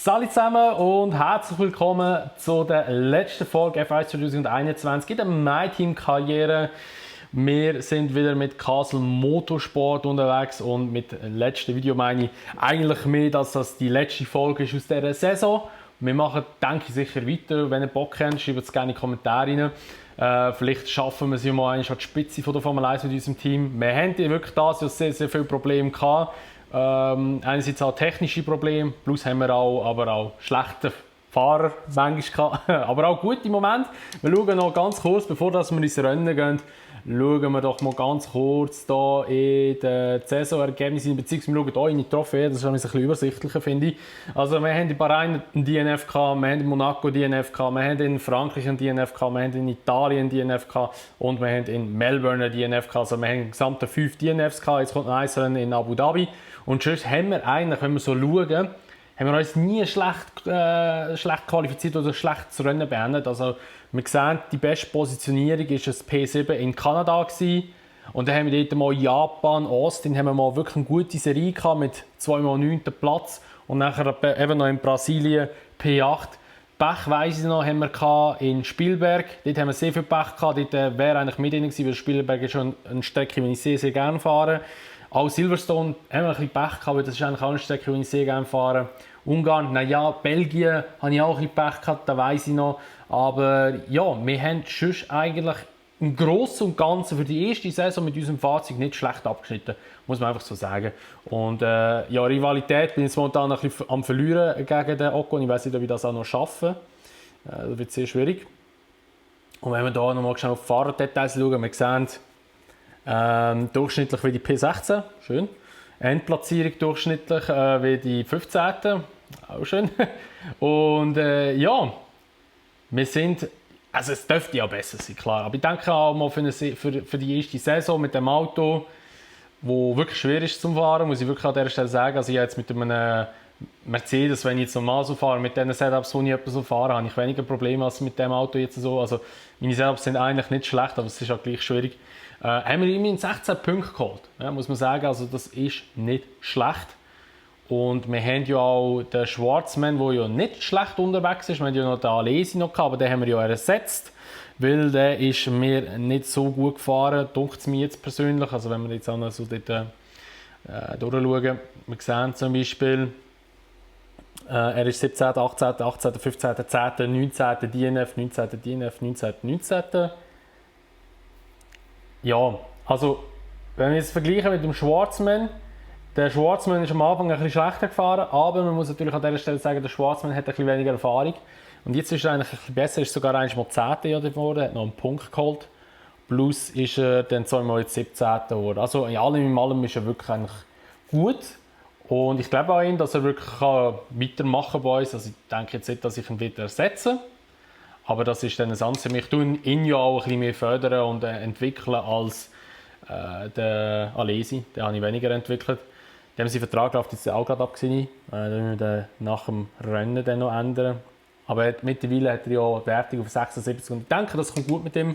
Salut zusammen und herzlich willkommen zu der letzten Folge F1 2021 in der MyTeam-Karriere. Wir sind wieder mit Castle Motorsport unterwegs und mit dem letzten Video meine ich eigentlich mehr, dass das die letzte Folge ist aus dieser Saison. Wir machen, denke ich, sicher weiter. Wenn ihr Bock habt, schreibt es gerne in die Kommentare rein. Vielleicht schaffen wir es ja mal an die Spitze von der Formel 1 mit unserem Team. Wir haben wirklich das Jahr sehr, sehr viele Probleme gehabt. Einerseits auch technische Probleme, plus haben wir aber auch schlechte Fahrer manchmal gehabt, aber auch gute Momente. Wir schauen noch ganz kurz, bevor wir ins Rennen gehen, schauen wir doch mal ganz kurz hier in den Saisonergebnissen, beziehungsweise wir schauen hier in die Trophäe, das ist ein bisschen übersichtlicher, finde ich. Also wir haben in Bahrain einen DNF gehabt, wir haben in Monaco einen DNF gehabt, wir haben in Frankreich einen DNF gehabt, wir haben in Italien einen DNF gehabt und wir haben in Melbourne einen DNF gehabt. Also wir haben insgesamt 5 DNFs gehabt, jetzt kommt noch ein Rennen in Abu Dhabi. Und sonst haben wir eigentlich, wenn wir so schauen, haben wir uns nie schlecht qualifiziert oder schlecht zu Rennen beendet. Also wir sehen, die beste Positionierung war das P7 in Kanada gewesen. Und dann haben wir dort mal Japan, Austin, haben wir mal wirklich eine gute Serie gehabt mit 2x9. Platz. Und nachher eben noch in Brasilien P8. Pech weiss ich noch, haben wir in Spielberg. Dort haben wir sehr viel Pech gehabt. Dort wäre eigentlich mit drin gewesen, weil Spielberg ist schon eine Strecke, die ich sehr, sehr gerne fahre. Auch Silverstone haben wir ein bisschen Pech gehabt, weil das ist eigentlich auch eine Strecke, die ich sehr gerne fahre. Ungarn, naja, Belgien habe ich auch ein bisschen Pech gehabt, das weiss ich noch. Aber ja, wir haben sonst eigentlich im Großen und Ganzen für die erste Saison mit unserem Fahrzeug nicht schlecht abgeschnitten, muss man einfach so sagen. Und ja, Rivalität bin ich jetzt momentan ein bisschen am Verlieren gegen den Ocon. Ich weiss nicht, ob ich das auch noch schaffe. Das wird sehr schwierig. Und wenn wir hier nochmal schnell auf die Fahrerdetails schauen, wir sehen, durchschnittlich wie die P16, schön. Endplatzierung durchschnittlich wie die 15. Auch schön. Und ja, wir sind, also es dürfte ja besser sein, klar. Aber ich denke auch mal für die erste Saison mit dem Auto, wo wirklich schwer ist zum Fahren, muss ich wirklich an dieser Stelle sagen. Also ich jetzt mit einem Mercedes, wenn ich jetzt normal so fahre, mit diesen Setups, die ich etwa so fahre, habe ich weniger Probleme als mit dem Auto jetzt so. Also meine Setups sind eigentlich nicht schlecht, aber es ist auch gleich schwierig. Haben wir immerhin 16 Punkte geholt, ja, muss man sagen, also das ist nicht schlecht. Und wir haben ja auch den Schwarzmann, der ja nicht schlecht unterwegs ist, wir haben ja noch den Alesi noch gehabt, aber den haben wir ja ersetzt, weil der ist mir nicht so gut gefahren, denkt es mir jetzt persönlich, also wenn wir jetzt auch noch so dort durchschauen, wir sehen zum Beispiel, er ist 17., 18., 18., 15., 10., 19. DNF, 19. DNF, 19. 19. Ja, also wenn wir jetzt vergleichen mit dem Schwarzmann, der Schwarzmann ist am Anfang ein bisschen schlechter gefahren, aber man muss natürlich an dieser Stelle sagen, der Schwarzmann hat ein bisschen weniger Erfahrung. Und jetzt ist er eigentlich ein bisschen besser, ist sogar einmal 10. geworden, hat noch einen Punkt geholt. Plus ist er dann zweimal jetzt 17. geworden. Also in allem ist er wirklich eigentlich gut. Und ich glaube auch ihm, dass er wirklich weitermachen kann bei uns. Also ich denke jetzt nicht, dass ich ihn wieder ersetze. Aber das ist dann ein anderes. Ich tue ihn ja auch ein bisschen mehr fördern und entwickeln als den Alesi. Den habe ich weniger entwickelt. Dem sein Vertrag läuft jetzt auch gerade ab. Den müssen wir nach dem Rennen dann noch ändern. Aber mittlerweile hat er ja die Wertung auf 76 und ich denke, das kommt gut mit ihm.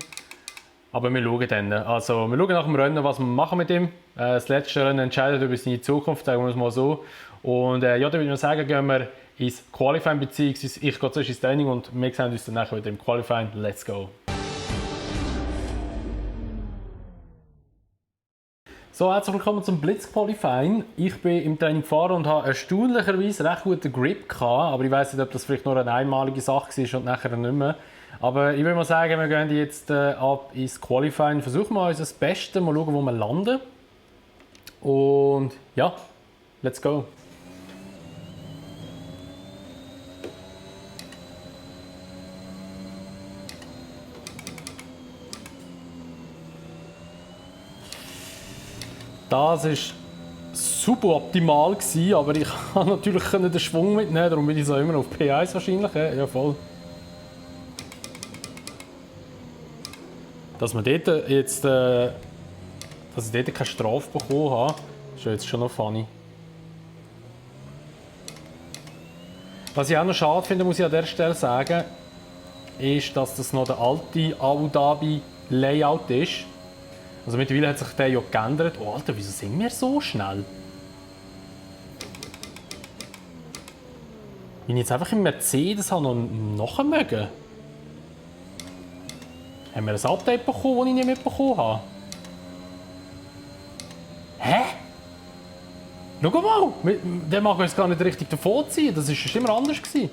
Aber wir schauen dann. Also wir schauen nach dem Rennen, was wir machen mit ihm. Das letzte Rennen entscheidet über seine Zukunft, sagen wir es mal so. Und ja, da würde ich sagen, gehen wir ins Qualifying, beziehungsweise ich gehe zuerst ins Training und wir sehen uns dann nachher wieder im Qualifying. Let's go! So, herzlich willkommen zum Blitz-Qualifying. Ich bin im Training gefahren und habe erstaunlicherweise recht guten Grip gehabt, aber ich weiss nicht, ob das vielleicht nur eine einmalige Sache war und nachher nicht mehr. Aber ich würde mal sagen, wir gehen jetzt ab ins Qualifying, versuchen wir unser Bestes, mal schauen, wo wir landen. Und ja, let's go! Das war super optimal, aber ich konnte natürlich den Schwung mitnehmen, darum bin ich so immer auf P1 wahrscheinlich. Ja, voll. Dass wir dort jetzt dass ich dort keine Strafe bekommen habe, ist jetzt schon noch funny. Was ich auch noch schade finde, muss ich an dieser Stelle sagen, ist, dass das noch der alte Abu Dhabi Layout ist. Also mittlerweile hat sich der ja geändert. Oh Alter, wieso sind wir so schnell? Wenn ich jetzt einfach im Mercedes habe noch nachher mögen. Haben wir ein Update bekommen, das ich nicht mitbekommen habe? Hä? Schau mal, der mag uns gar nicht richtig davon ziehen. Das war schon immer anders gewesen.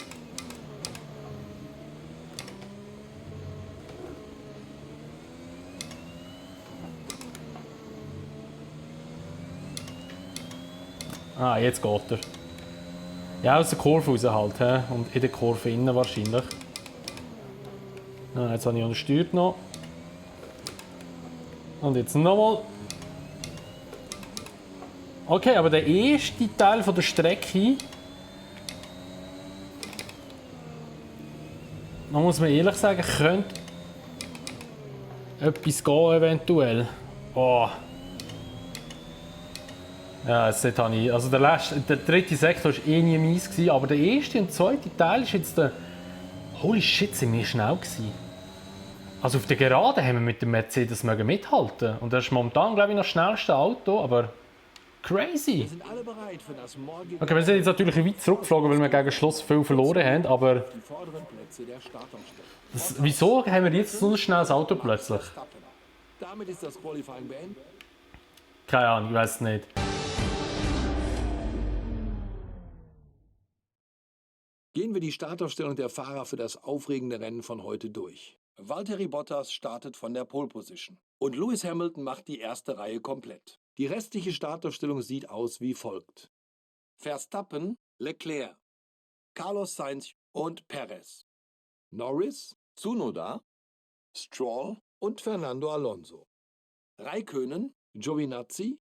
Ah, jetzt geht er. Ja, aus der Kurve raus halt. He? Und in der Kurve innen wahrscheinlich. Ah, jetzt habe ich untersteuert noch. Und jetzt nochmal. Okay, aber der erste Teil von der Strecke. Da muss man ehrlich sagen, könnte etwas gehen eventuell. Oh. Ja, jetzt habe ich, also der dritte Sektor war eh nie mies, aber der erste und zweite Teil ist jetzt der... Holy shit, sind wir schnell gewesen. Also auf der Geraden haben wir mit dem Mercedes mithalten. Und das ist momentan, glaube ich, noch das schnellste Auto, aber crazy. Okay, wir sind jetzt natürlich weit zurückgeflogen, weil wir gegen Schluss viel verloren haben, aber... Wieso haben wir jetzt so ein schnelles Auto plötzlich? Damit ist das Qualifying beendet. Keine Ahnung, ich weiß es nicht. Gehen wir die Startaufstellung der Fahrer für das aufregende Rennen von heute durch. Valtteri Bottas startet von der Pole Position und Lewis Hamilton macht die erste Reihe komplett. Die restliche Startaufstellung sieht aus wie folgt: Verstappen, Leclerc, Carlos Sainz und Perez, Norris, Tsunoda, Stroll und Fernando Alonso, Räikkönen, Giovinazzi,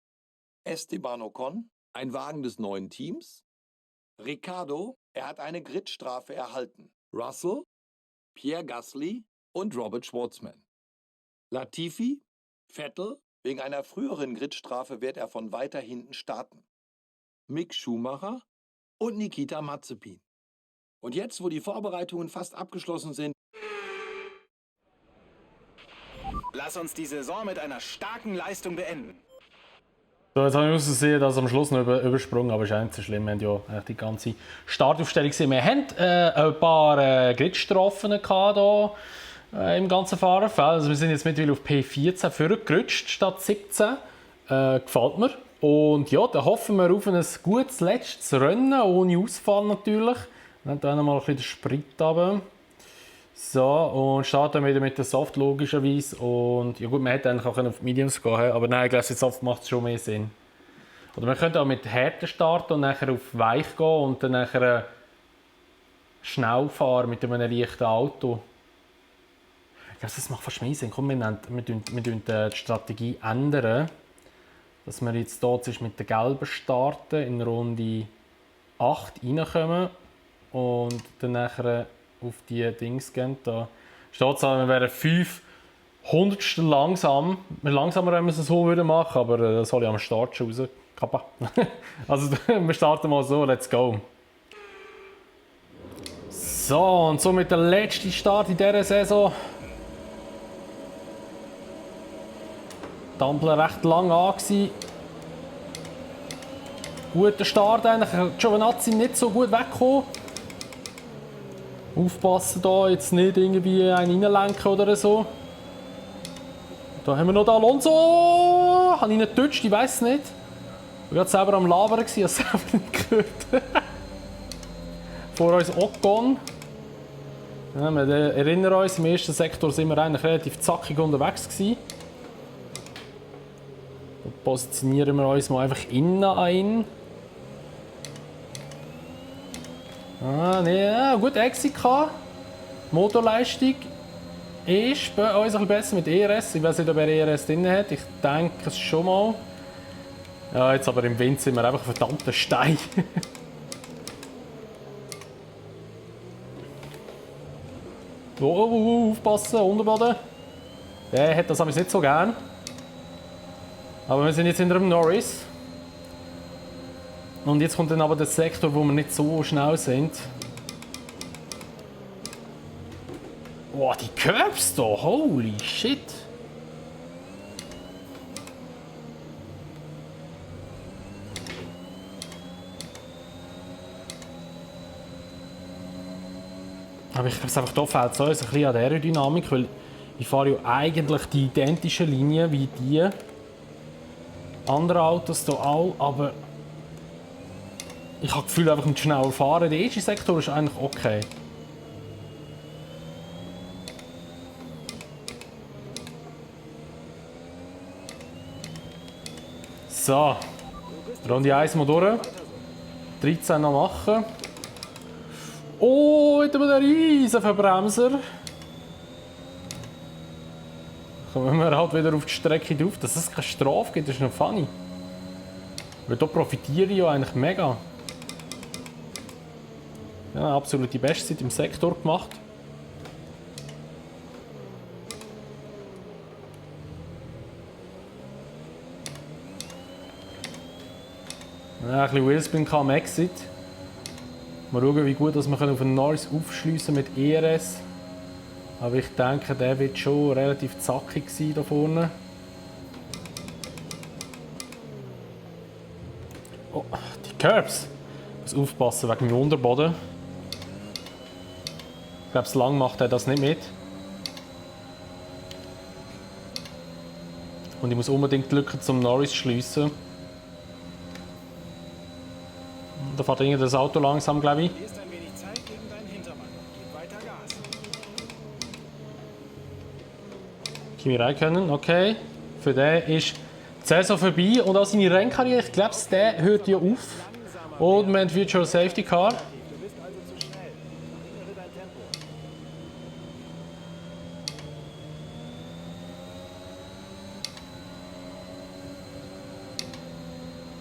Esteban Ocon, ein Wagen des neuen Teams, Ricciardo, er hat eine Gridstrafe erhalten, Russell, Pierre Gasly und Robert Schwartzman. Latifi, Vettel, wegen einer früheren Gridstrafe wird er von weiter hinten starten. Mick Schumacher und Nikita Mazepin. Und jetzt, wo die Vorbereitungen fast abgeschlossen sind, lass uns die Saison mit einer starken Leistung beenden. So, jetzt habe ich ausgesehen, dass am Schluss noch übersprungen, aber ist auch nicht so schlimm. Wir haben ja eigentlich die ganze Startaufstellung gesehen. Wir haben ein paar Gridstrafen hier im ganzen Fahrerfeld. Also wir sind jetzt mittlerweile auf P14 vorgerutscht statt 17. Gefällt mir. Und ja, dann hoffen wir auf ein gutes letztes Rennen, ohne Ausfall natürlich. Dann noch mal ein bisschen den Sprit runter. So, und starten wieder mit der Soft logischerweise. Und ja gut, man hätte eigentlich auch auf die Mediums gehen, aber nein, ich glaube, mit Soft macht es schon mehr Sinn. Oder man könnte auch mit Härte starten und nachher auf Weich gehen und dann nachher schnell fahren mit einem leichten Auto. Ich glaube, das macht fast mehr Sinn. Komm, wir ändern die Strategie ändern, dass wir jetzt hier mit der gelben starten, in Runde 8 reinkommen und dann nachher auf die Dings gehen. Da steht es, wir wären 5 Hundertstel langsam. Langsamer, wenn wir es so machen würden, aber das hole ich am Start schon raus. Kappa. Also wir starten mal so, let's go. So, und somit der letzte Start in dieser Saison. Die Ampel recht lang an. Guter Start eigentlich. Giovinazzi nicht so gut weggekommen. Aufpassen da, jetzt nicht irgendwie einen reinlenken oder so. Da haben wir noch den Alonso. Habe ich nicht getutscht, ich weiß es nicht. Ich war selber am Labern, ich habe es selber nicht gehört. Vor uns Ocon. Ja, wir erinnern uns, im ersten Sektor sind wir eigentlich relativ zackig unterwegs gewesen. Da positionieren wir uns mal einfach innen ein. Nee, gut Exit gehabt. Motorleistung ist bei uns ein bisschen besser mit ERS. Ich weiß nicht, ob er ERS drin hat. Ich denke es schon mal. Ja, jetzt aber im Wind sind wir einfach ein verdammter Stein. Aufpassen, Unterboden. Der hat das nicht so gern. Aber wir sind jetzt hinter dem Norris. Und jetzt kommt dann aber der Sektor, wo wir nicht so schnell sind. Boah, die Curbs da, holy shit! Aber ich glaube, hier fehlt es uns ein bisschen an der Aerodynamik, weil ich fahre ja eigentlich die identische Linie wie die anderen Autos hier auch, aber ich habe das Gefühl, einfach mit schneller fahren, der erste Sektor ist eigentlich okay. So, Runde 1 mal durch. 13 noch machen. Oh, jetzt haben wir den riesen Verbremser. Kommen wir halt wieder auf die Strecke drauf. Dass es keine Strafe gibt, ist noch funny. Weil hier profitiere ich ja eigentlich mega. Ja, absolut die beste Zeit im Sektor gemacht. Ja, ein bisschen Wheelspin am Exit. Mal schauen, wie gut dass wir auf einen Norris aufschliessen mit ERS. Aber ich denke, der wird schon relativ zackig sein hier vorne. Oh, die Curbs. Ich muss aufpassen wegen dem Unterboden. Ich glaube, so lange macht er das nicht mit. Und ich muss unbedingt die Lücke zum Norris schliessen. Da fährt irgendwie das Auto langsam, glaube ich. Hier ist ein wenig Zeit gegen deinen Hintermann. Gib weiter Gas. Kimi Räikkönen, okay. Für den ist die Saison vorbei und auch seine Rennkarriere, ich glaube, der hört ja auf. Und wir haben Virtual Safety Car. Du bist also zu schnell. Verringere dein Tempo.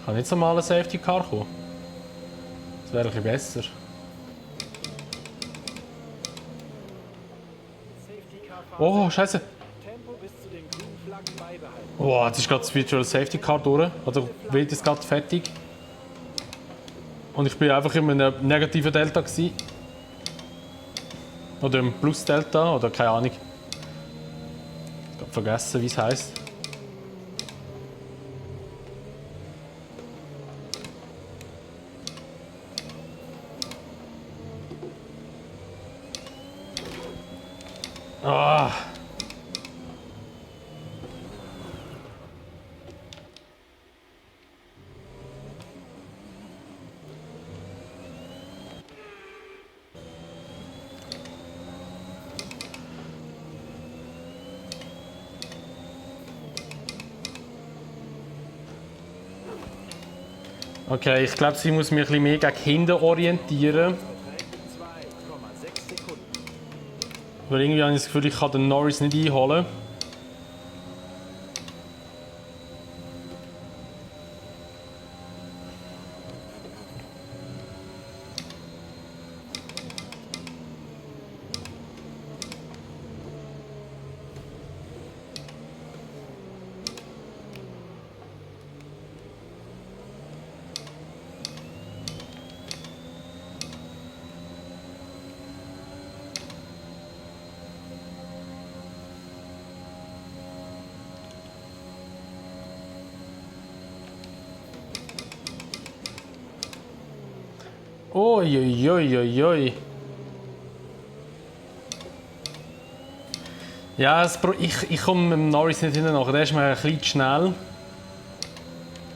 Kann nicht so mal ein Safety Car kommen. Das wäre ein bisschen besser. Safety Car fahren. Oh, Scheiße. Tempo bis zu den grünen Flaggen beibehalten. Oh, jetzt ist gerade das Virtual Safety Car durch. Oder wird es gerade fertig. Und ich bin einfach in einem negativen Delta gewesen. Oder im Plus Delta, oder keine Ahnung. Ich habe vergessen, wie es heisst. Ah. Okay, ich glaube, sie muss mich ein bisschen mehr gegen hinten orientieren. 2,6 Sekunden. Weil irgendwie habe ich das Gefühl, ich kann den Norris nicht einholen. Uiuiuiui. Ja, ich komme mit dem Norris nicht hinterher. Der ist mir ein bisschen zu schnell.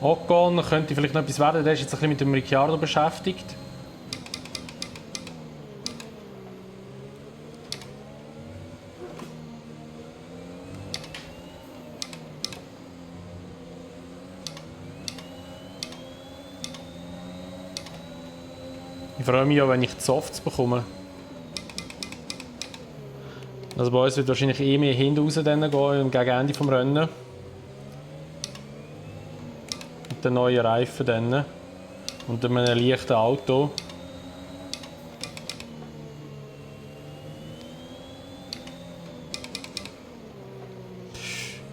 Ocon könnte vielleicht noch etwas werden. Der ist jetzt ein bisschen mit dem Ricciardo beschäftigt. Ich freue mich auch, wenn ich die Softs bekomme. Also bei uns wird wahrscheinlich eh mehr hinten raus gehen, gegen Ende des Rennen. Mit den neuen Reifen dann. Und mit einem leichten Auto.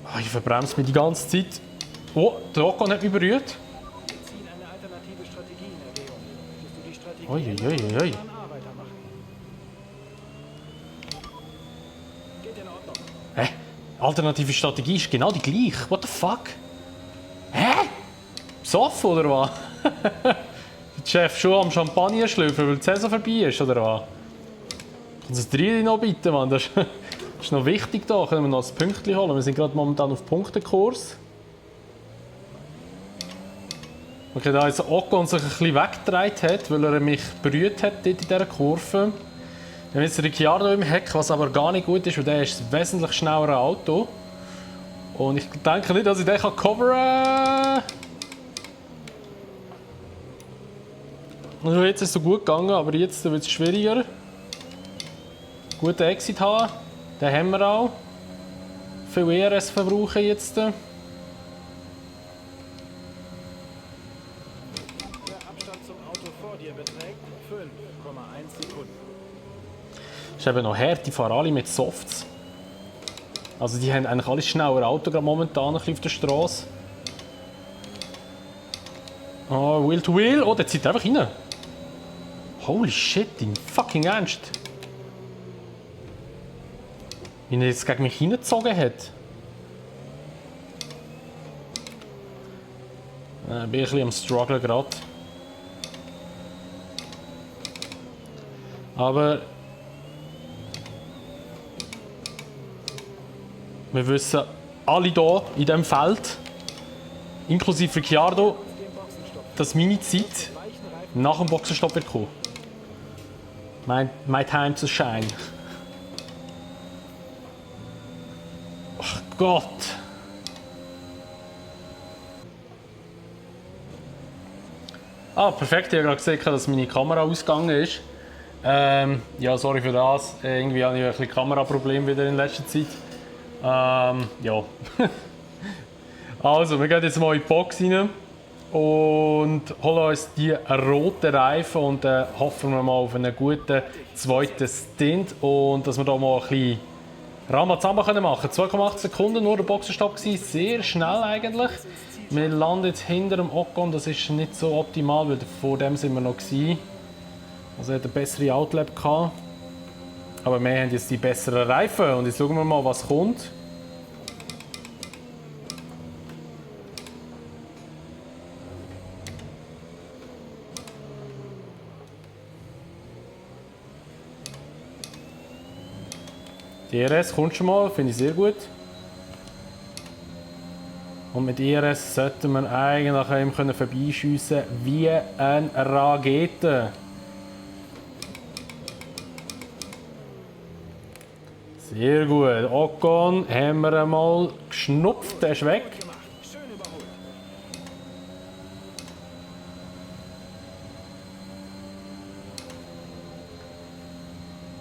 Oh, ich verbremse mich die ganze Zeit. Oh, der Ocon hat mich berührt. Wir ziehen eine alternative Strategie in Erwägung. Möchtest du die Strategie Uiuiuiui. ändern oder weitermachen? Geht in Ordnung. Hä? Alternative Strategie ist genau die gleiche. What the fuck? Hä? Besoffen oder was? Der Chef schon am Champagner schlürfen, weil die Saison vorbei ist, oder was? Kannst du das 3 noch bitte, Mann? Das ist noch wichtig da. Können wir noch ein Pünktchen holen? Wir sind gerade momentan auf Punktekurs. Okay, da jetzt Ocon sich ein bisschen weggedreht hat, weil er mich berührt hat dort in dieser Kurve. Dann ist Ricciardo im Heck, was aber gar nicht gut ist, weil der ist ein wesentlich schnelleres Auto. Und ich denke nicht, dass ich den covern kann. Also jetzt ist es so gut gegangen, aber jetzt wird es schwieriger. Guten Exit haben, den haben wir auch. Viel ERS verbrauchen jetzt. Der Abstand zum Auto vor dir beträgt 5,1 Sekunden. Das ist eben noch hart, die fahren alle mit Softs. Also die haben eigentlich alle schneller Auto gerade momentan ein bisschen auf der Straße. Oh, Wheel to Wheel. Oh, der zieht einfach rein. Holy shit, in fucking Ernst. Wie er jetzt gegen mich hingezogen hat. Bin ich ein bisschen am Struggle gerade. Aber wir wissen alle hier in diesem Feld, inklusive Ricciardo, dass meine Zeit nach dem Boxenstopp wird kommen. My time to shine. Ach Gott. Ah, perfekt. Ich habe gerade gesehen, dass meine Kamera ausgegangen ist. Ja, sorry für das. Irgendwie habe ich ein bisschen Kameraproblem wieder in letzter Zeit. Ja. Also, wir gehen jetzt mal in die Box rein und holen uns die roten Reifen und hoffen wir mal auf einen guten zweiten Stint und dass wir da mal ein bisschen Ramazamba machen können. 2,8 Sekunden nur der Boxenstopp gewesen, sehr schnell eigentlich. Wir landen jetzt hinter dem Ocon, das ist nicht so optimal, weil vor dem sind wir noch gewesen. Also er hat eine bessere Outlap gehabt. Aber wir haben jetzt die besseren Reifen und jetzt schauen wir mal, was kommt. Die ERS kommt schon mal, finde ich sehr gut. Und mit ERS sollten wir eigentlich an ihm vorbeischiessen wie eine Rakete. Sehr gut. Ocon haben wir einmal geschnupft, der ist weg.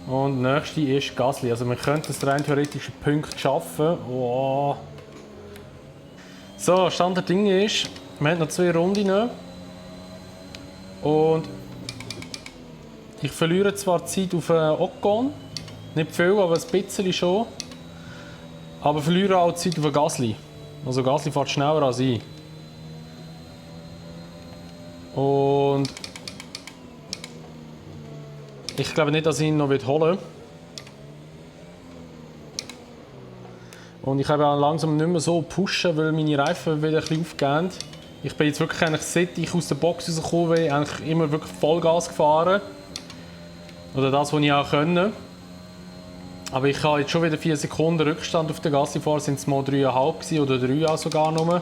Und der nächste ist Gasly. Also wir könnten es rein theoretisch Punkte schaffen. Oh. So, Stand der Dinge ist, wir haben noch 2 Runden. Und ich verliere zwar Zeit auf Ocon. Nicht viel, aber ein bisschen schon. Aber verliere auch Zeit auf Gasly. Also Gasly fährt schneller als ich. Und ich glaube nicht, dass ich ihn noch holen will. Und ich habe auch langsam nicht mehr so pushen, weil meine Reifen wieder ein bisschen aufgehen. Ich bin jetzt wirklich eigentlich, seit ich aus der Box rausgekommen bin, eigentlich immer wirklich Vollgas gefahren. Oder das, was ich auch können. Aber ich habe jetzt schon wieder 4 Sekunden Rückstand auf der Gasly fahren, sind es mal 3,5 oder 3 auch sogar nur.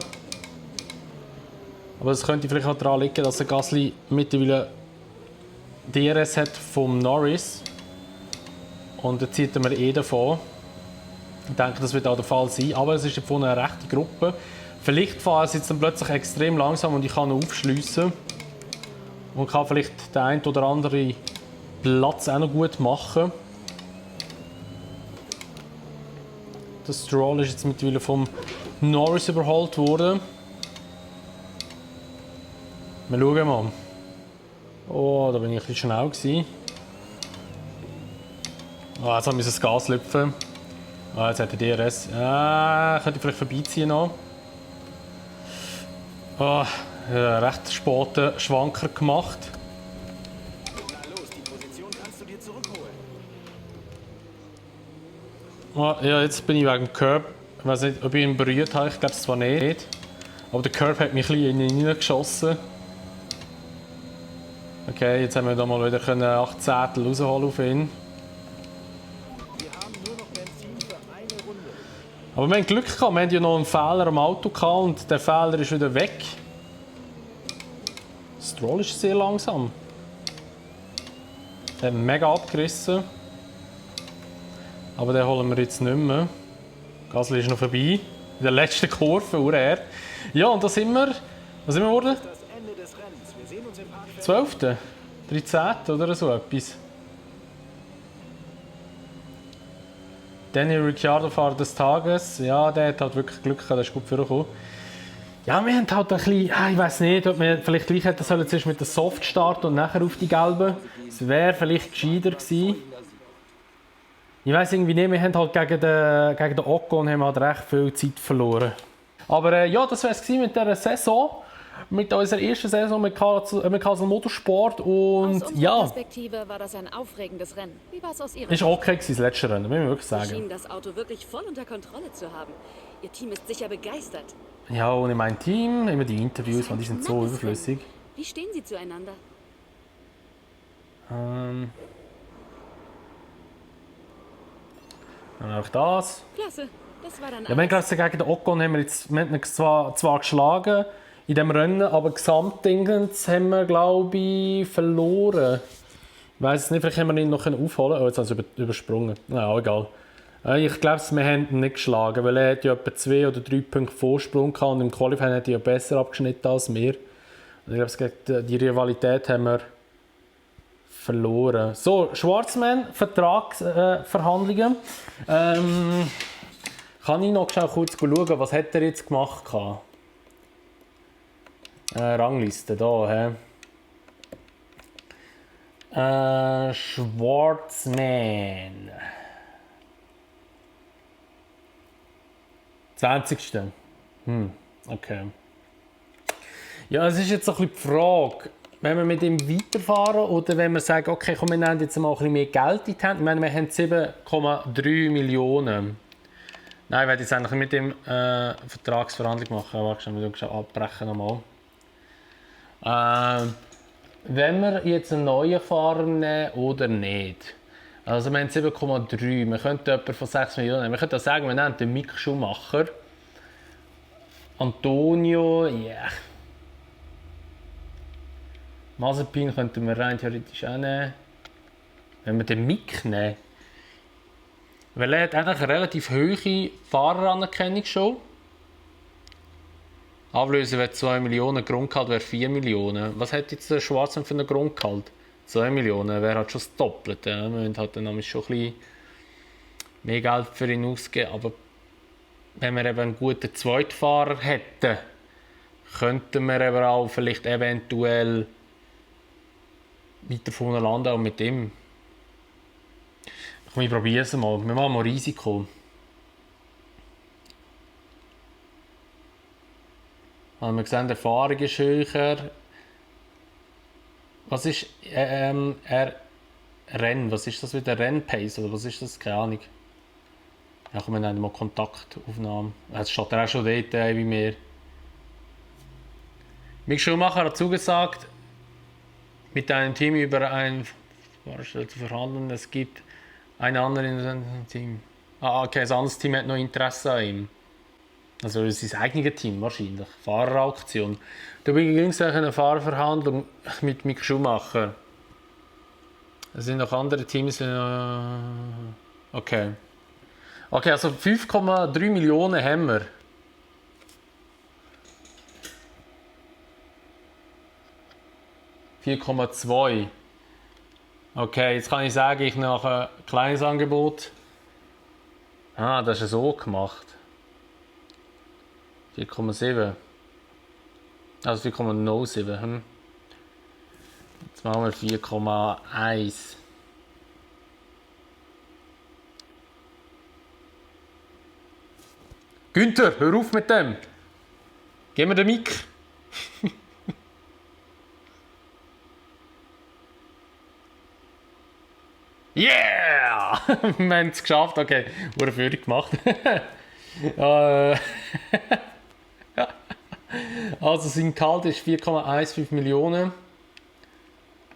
Aber es könnte vielleicht auch daran liegen, dass der Gasly mittlerweile DRS hat vom Norris. Und da zieht er mir eh davon. Ich denke, das wird auch der Fall sein. Aber es ist davon eine rechte Gruppe. Vielleicht fahren sie jetzt dann plötzlich extrem langsam und ich kann noch aufschliessen. Und kann vielleicht den einen oder anderen Platz auch noch gut machen. Der Stroll ist jetzt mittlerweile vom Norris überholt worden. Wir schauen mal. Oh, da bin ich ein bisschen schnell gewesen. Oh, jetzt haben wir das Gas lüpfen. Oh, jetzt hat der DRS. Könnte ich vielleicht vorbeiziehen noch. Oh, recht späten Schwanker gemacht. Na los, die Position kannst du dir zurückholen. Oh, ja, jetzt bin ich wegen dem Curb. Ich weiß nicht, ob ich ihn berührt habe. Ich glaube es zwar nicht. Aber der Curb hat mich ein bisschen in ihn reingeschossen. Okay, jetzt haben wir da mal wieder 8 Zehntel rausholen auf ihn. Aber wir haben Glück gehabt, wir hatten ja noch einen Fehler am Auto gehabt und der Fehler ist wieder weg. Stroll ist sehr langsam. Der hat mega abgerissen. Aber den holen wir jetzt nicht mehr. Gasly ist noch vorbei. In der letzten Kurve, urher. Ja, und da sind wir. Was sind wir geworden? Das Ende des Rennens. Wir sehen uns im Parkfeld. 12. 13. oder so etwas. Daniel Ricciardo, Fahrer des Tages. Ja, der hat halt wirklich Glück gehabt, der ist gut vorgekommen. Ja, wir haben halt ein bisschen, ich weiß nicht, ob wir vielleicht gleich hätten sollen zuerst mit der Soft starten und nachher auf die gelben. Es wäre vielleicht gescheiter gewesen. Ich weiß irgendwie nicht, wir haben halt gegen den Ocon haben halt recht viel Zeit verloren. Aber ja, das war es mit dieser Saison. Mit unserer ersten Saison mit Castle Motorsport. Und aus unserer ja, Perspektive war das ein aufregendes Rennen. Wie war es aus Ihrer ist okay gewesen, das letzte Rennen, muss ich wirklich Sie sagen. schienen das Auto wirklich voll unter Kontrolle zu haben. Ihr Team ist sicher begeistert. Ja, ohne mein Team, immer die Interviews, die sind so Knappes überflüssig. Rennen. Wie stehen Sie zueinander? Dann auch das. Klasse. Das war dann Ja, wir haben gerade gegen den Ocon haben wir haben ihn zwar geschlagen in diesem Rennen, aber gesamtdingens haben wir, glaube ich, verloren. Ich weiß es nicht, vielleicht haben wir ihn noch aufholen können. Oh, jetzt haben wir übersprungen. Ja, egal. Ich glaube, wir haben ihn nicht geschlagen, weil er hat ja etwa 2 oder 3 Punkte Vorsprung gehabt und im Qualifying hat er ja besser abgeschnitten als wir. Und ich glaube, gegen die Rivalität haben wir verloren. So, Schwarzmann, Vertragsverhandlungen. Kann ich noch kurz schauen, was hat er jetzt gemacht hat? Rangliste hier. Schwarzmann. 20. Okay. Ja, es ist jetzt ein bisschen die Frage, wenn wir mit ihm weiterfahren oder wenn wir sagen, okay, komm, wir nehmen jetzt mal ein bisschen mehr Geld in die Hand. Ich meine, wir haben 7,3 Millionen. Nein, ich werde jetzt eigentlich mit dem Vertragsverhandlung machen. Warte, wir müssen abbrechen nochmal. Wenn wir jetzt einen neuen Fahrer nehmen oder nicht. Also wir haben 7,3. Wir könnten jemanden von 6 Millionen nehmen. Wir könnten sagen, wir nehmen den Mick Schumacher. Antonio, yeah. Mazepin könnten wir rein theoretisch auch nehmen. Wenn wir den Mick nehmen. Weil er hat eigentlich eine relativ hohe Fahreranerkennung schon. Ablöse wäre 2 Millionen, Grundgehalt wäre 4 Millionen. Was hat jetzt der Schwarzmann für einen Grundgehalt? 2 Millionen wäre halt schon das Doppelte. Wir müssen halt dann schon ein bisschen mehr Geld für ihn ausgeben. Aber wenn wir eben einen guten Zweitfahrer hätten, könnten wir eben auch vielleicht eventuell weiter vorne landen, auch mit ihm. Ich probiere es mal. Wir machen mal Risiko. Also wir sehen, die Erfahrung ist höher. Was ist Rennen? Was ist das wieder? Rennpace oder was ist das? Keine Ahnung. Ja, komm, wir nehmen mal Kontaktaufnahmen. Jetzt steht er auch schon dort wie mir. Mick Schumacher hat zugesagt, mit einem Team über ein zu verhandeln. Es gibt einen anderen in seinem Team. Okay, ein anderes Team hat noch Interesse an ihm. Also sein eigenes Team wahrscheinlich. Fahrerauktion. Dabei ging es eine Fahrerverhandlung mit Mick Schumacher. Es sind noch andere Teams. Okay. Okay, also 5,3 Millionen haben wir. $4,2. Okay, jetzt kann ich sagen, ich mache ein kleines Angebot. Ah, das ist so gemacht. 4,7. Also 4,07. Jetzt machen wir 4,1. Günther, hör auf mit dem! Gib mir den Mic! Yeah! Wir haben es geschafft. Okay, wurde Führung gemacht. Also sein Gehalt ist 4,15 Millionen.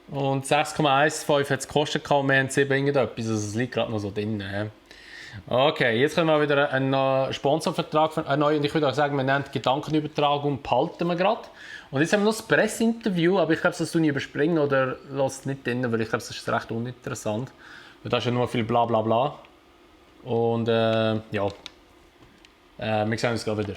Und 6,15 hat es gekostet und wir haben 7 irgendetwas. Also es liegt gerade noch so drin. Okay, jetzt können wir wieder einen Sponsorvertrag neu und ich würde auch sagen, wir nennen Gedankenübertragung, behalten wir gerade. Und jetzt haben wir noch das Presseinterview, aber ich glaube, das tue ich überspringen oder lasse es nicht drin, weil ich glaube, das ist recht uninteressant. Weil da ist ja nur viel bla bla bla. Und ja, wir sehen uns gleich wieder.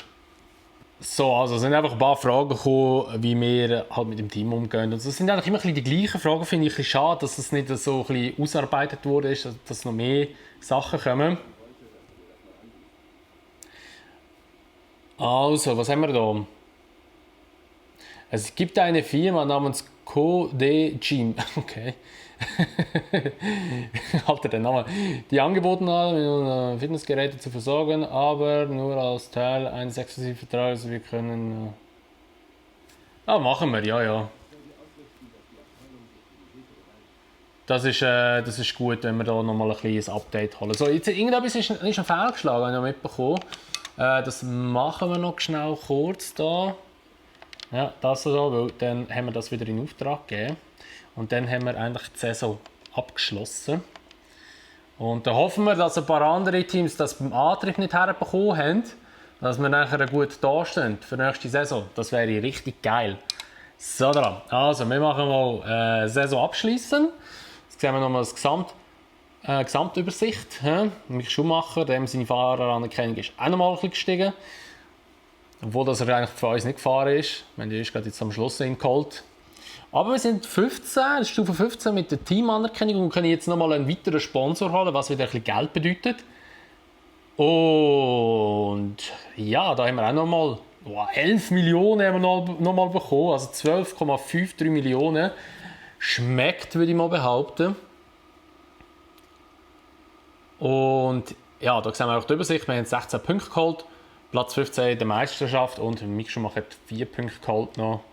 So, also es sind einfach ein paar Fragen gekommen, wie wir halt mit dem Team umgehen. Und das sind eigentlich immer ein bisschen die gleichen Fragen, finde ich ein bisschen schade, dass es nicht so ein bisschen ausgearbeitet wurde, dass noch mehr Sachen kommen. Also, was haben wir da? Es gibt eine Firma namens Codegym. Okay. Alter, der Name. Die angeboten haben, Fitnessgeräte zu versorgen, aber nur als Teil eines exklusiven Vertrags. Wir können. Machen wir, ja. Das ist gut, wenn wir da nochmal ein kleines Update holen. So, jetzt irgendetwas ist ein Fehl geschlagen, habe ich noch mitbekommen. Das machen wir noch schnell kurz da. Ja, das so, weil dann haben wir das wieder in Auftrag gegeben. Und dann haben wir eigentlich die Saison abgeschlossen. Und dann hoffen wir, dass ein paar andere Teams das beim Antrieb nicht herbekommen haben, dass wir nachher gut dastehen für die nächste Saison. Das wäre richtig geil. So, dran. Also, wir machen mal Saison abschließen. Jetzt sehen wir nochmal das Gesamtübersicht. Mick Schumacher, dem seine Fahreranerkennung ist auch nochmal ein bisschen gestiegen. Obwohl das eigentlich für uns nicht gefahren ist. Die ist gerade jetzt am Schluss geholt. Aber wir sind 15, Stufe 15 mit der Teamanerkennung und können jetzt nochmal einen weiteren Sponsor holen, was wieder ein bisschen Geld bedeutet. Und ja, da haben wir auch nochmal 11 Millionen haben wir noch mal bekommen, also 12,53 Millionen. Schmeckt, würde ich mal behaupten. Und ja, da sehen wir auch die Übersicht, wir haben 16 Punkte geholt. Platz 15 in der Meisterschaft und Mick Schumacher hat 4 Punkte geholt noch.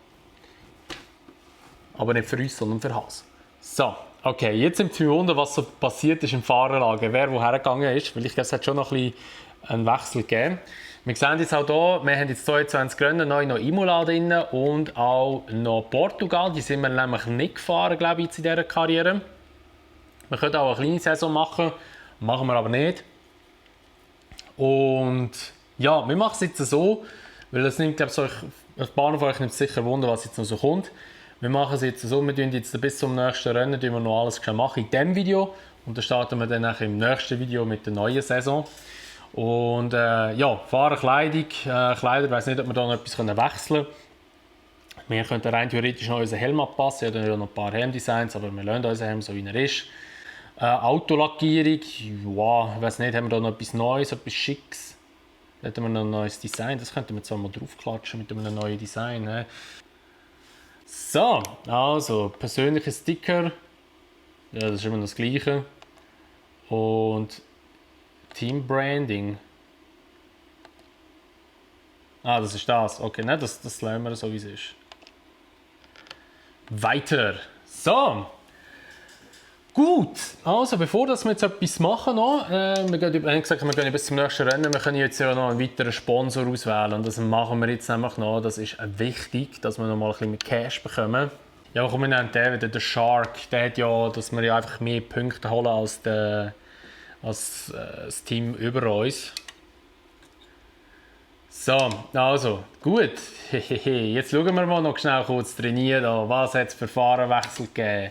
Aber nicht für uns, sondern für Haas. So, okay, jetzt sind wir wundern, was so passiert ist im Fahrerlager, wer woher gegangen ist, weil ich glaube, es hat schon noch ein bisschen einen Wechsel gegeben. Wir sehen jetzt auch hier, wir haben jetzt 22 Rennen, neu noch Imola drin und auch noch Portugal, die sind wir nämlich nicht gefahren, glaube ich, in dieser Karriere. Wir können auch eine kleine Saison machen wir aber nicht. Und ja, wir machen es jetzt so, weil das nimmt, glaube ich, ein paar von euch nimmt sicher Wunder, was jetzt noch so kommt. Wir machen es jetzt so, wir tun jetzt bis zum nächsten Rennen wir noch alles machen in diesem Video und dann starten wir dann im nächsten Video mit der neuen Saison. Und ja, Fahrerkleidung, Kleider, ich weiß nicht, ob wir da noch etwas wechseln können. Wir könnten rein theoretisch noch unseren Helm anpassen, ja, dann noch ein paar Helmdesigns, aber wir lassen unseren Helm so wie er ist. Autolackierung, ja, ich weiß nicht, haben wir da noch etwas Neues, etwas Schicks? Da hätten wir noch ein neues Design, das könnten wir zwar mal draufklatschen mit einem neuen Design. Ne? So, also persönliche Sticker, ja, das ist immer das Gleiche. Und Team Branding. Das ist das. Okay, ne, das lassen wir so wie es ist. Weiter. So. Gut, also bevor wir jetzt etwas machen, wir haben gesagt, wir gehen bis zum nächsten Rennen, wir können jetzt ja noch einen weiteren Sponsor auswählen und das machen wir jetzt nämlich noch, das ist wichtig, dass wir noch mal ein bisschen mehr Cash bekommen. Ja, komm, wir nennen den wieder den Shark, der hat ja, dass wir ja einfach mehr Punkte holen als das Team über uns. So, also, gut, jetzt schauen wir mal noch schnell kurz trainieren, was hat es für Fahrerwechsel gegeben.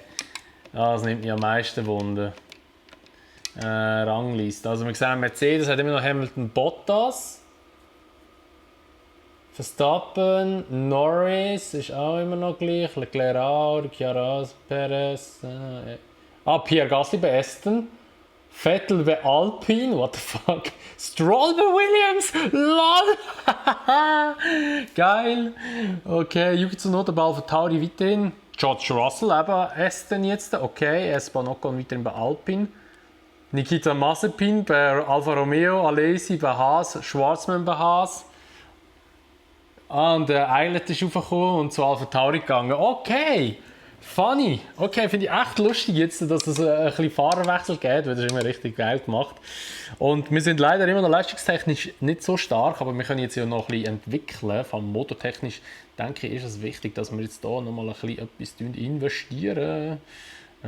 Das nimmt mich am meisten Wunder. Rangliste. Also wir sehen, Mercedes hat immer noch Hamilton, Bottas. Verstappen, Norris ist auch immer noch gleich. Leclerc auch, Chiaras, Perez. Pierre Gasly bei Aston. Vettel bei Alpine, what the fuck. Stroll bei Williams, lol. Geil. Okay, Yuki Tsunoda bei AlphaTauri weiterhin. George Russell eben Aston jetzt, okay. Esteban Ocon weiterhin bei Alpine. Nikita Mazepin bei Alfa Romeo, Alesi bei Haas, Schwarzman bei Haas. Und Eilert ist raufgekommen und zu AlphaTauri gegangen. Okay, funny. Okay, finde ich echt lustig jetzt, dass es ein bisschen Fahrerwechsel gibt, weil das ist immer richtig geil gemacht. Und wir sind leider immer noch leistungstechnisch nicht so stark, aber wir können jetzt ja noch ein bisschen entwickeln. Vom mototechnisch denke ich, ist es wichtig, dass wir jetzt hier nochmal ein bisschen etwas investieren. Es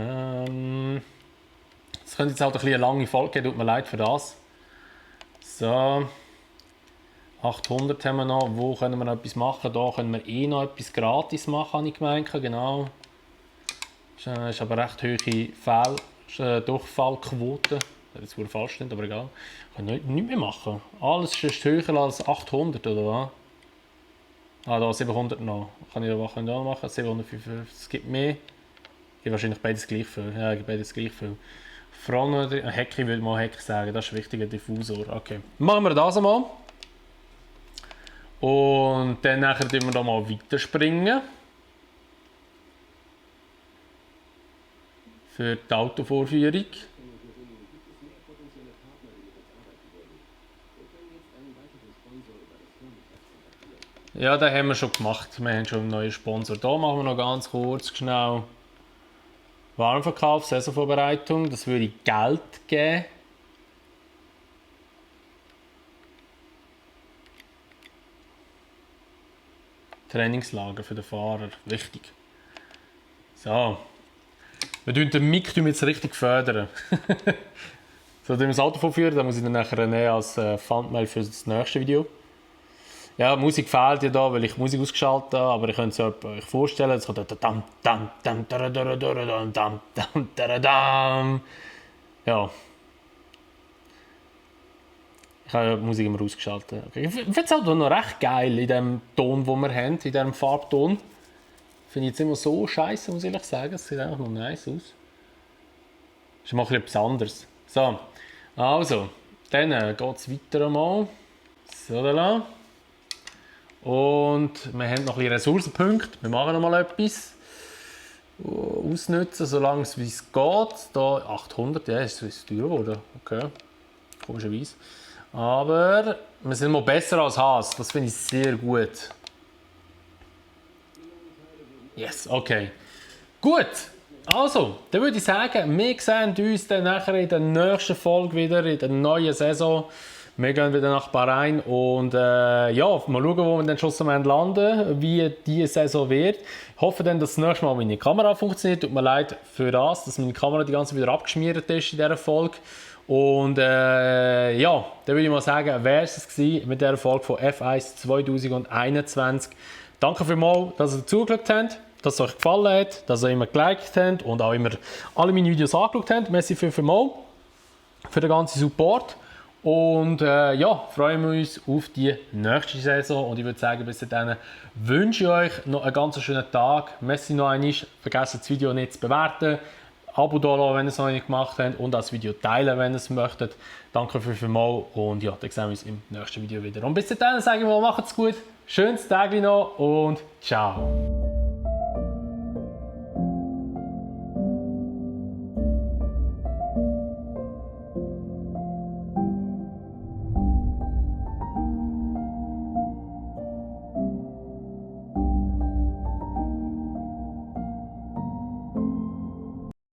könnte jetzt halt ein bisschen eine lange Folge geben, tut mir leid für das. So. 800 haben wir noch. Wo können wir noch etwas machen? Da können wir eh noch etwas gratis machen, habe ich gemeint. Genau. Das ist aber recht hohe Durchfallquote. Das wurde falsch stimmt, aber egal. Ich kann nichts mehr machen. Alles ist höher als 800, oder was? Ah, da 700 noch. Kann ich da noch machen? 755. Es gibt mehr. Ich gebe wahrscheinlich beides gleich viel. Ja, ich gebe beides gleich viel. Front oder Hecki würde mal Hecki sagen. Das ist ein wichtiger Diffusor. Okay. Machen wir das einmal. Und dann nachher wir da mal weiterspringen. Für die Autovorführung. Ja, das haben wir schon gemacht. Wir haben schon einen neuen Sponsor. Da machen wir noch ganz kurz schnell Warenverkauf, Saisonvorbereitung. Das würde Geld geben. Trainingslager für den Fahrer. Wichtig. So. Wir fördern den Mick jetzt richtig fördern. So, wenn wir das Auto vorführen, dann muss ich dann nachher nehmen als Thumbnail für das nächste Video. Ja, die Musik fehlt ja da, weil ich Musik ausgeschaltet habe, aber ich könnte es euch vorstellen, es kommt dam dam dam dam dam dam dam dam. Ja. Ich habe die Musik immer ausgeschaltet. Okay. Ich finde es halt noch recht geil in dem Ton, den wir haben, in diesem Farbton. Finde ich jetzt immer so scheiße, muss ich ehrlich sagen. Es sieht einfach noch nice aus. Ist mal etwas anderes. So, also, dann geht es weiter einmal. So, da. Und wir haben noch ein bisschen Ressourcenpunkte. Wir machen noch mal etwas. Ausnutzen, solange es geht. Da 800, ja, ist teuer geworden. Okay, komischerweise. Aber wir sind mal besser als Haas. Das finde ich sehr gut. Yes, okay. Gut, also, dann würde ich sagen, wir sehen uns dann nachher in der nächsten Folge wieder, in der neuen Saison. Wir gehen wieder nach Bahrain und ja, mal schauen, wo wir dann schlussendlich landen, wie diese Saison wird. Ich hoffe dann, dass das nächste Mal meine Kamera funktioniert. Tut mir leid für das, dass meine Kamera die ganze Zeit wieder abgeschmiert ist in dieser Folge. Und ja, dann würde ich mal sagen, wäre es mit dieser Folge von F1 2021. Danke vielmals, dass ihr zugeschaut habt, dass es euch gefallen hat, dass ihr immer geliked habt und auch immer alle meine Videos angeschaut habt. Merci vielmals für den ganzen Support. Und ja, freuen wir uns auf die nächste Saison. Und ich würde sagen, bis dahin wünsche ich euch noch einen ganz schönen Tag. Merci noch einmal. Vergesst das Video nicht zu bewerten. Abo da lassen, wenn ihr es noch nicht gemacht habt. Und das Video teilen, wenn ihr es möchtet. Danke vielmals. Und ja, dann sehen wir uns im nächsten Video wieder. Und bis dahin sage ich mal, macht's gut. Schönes Tag noch und ciao.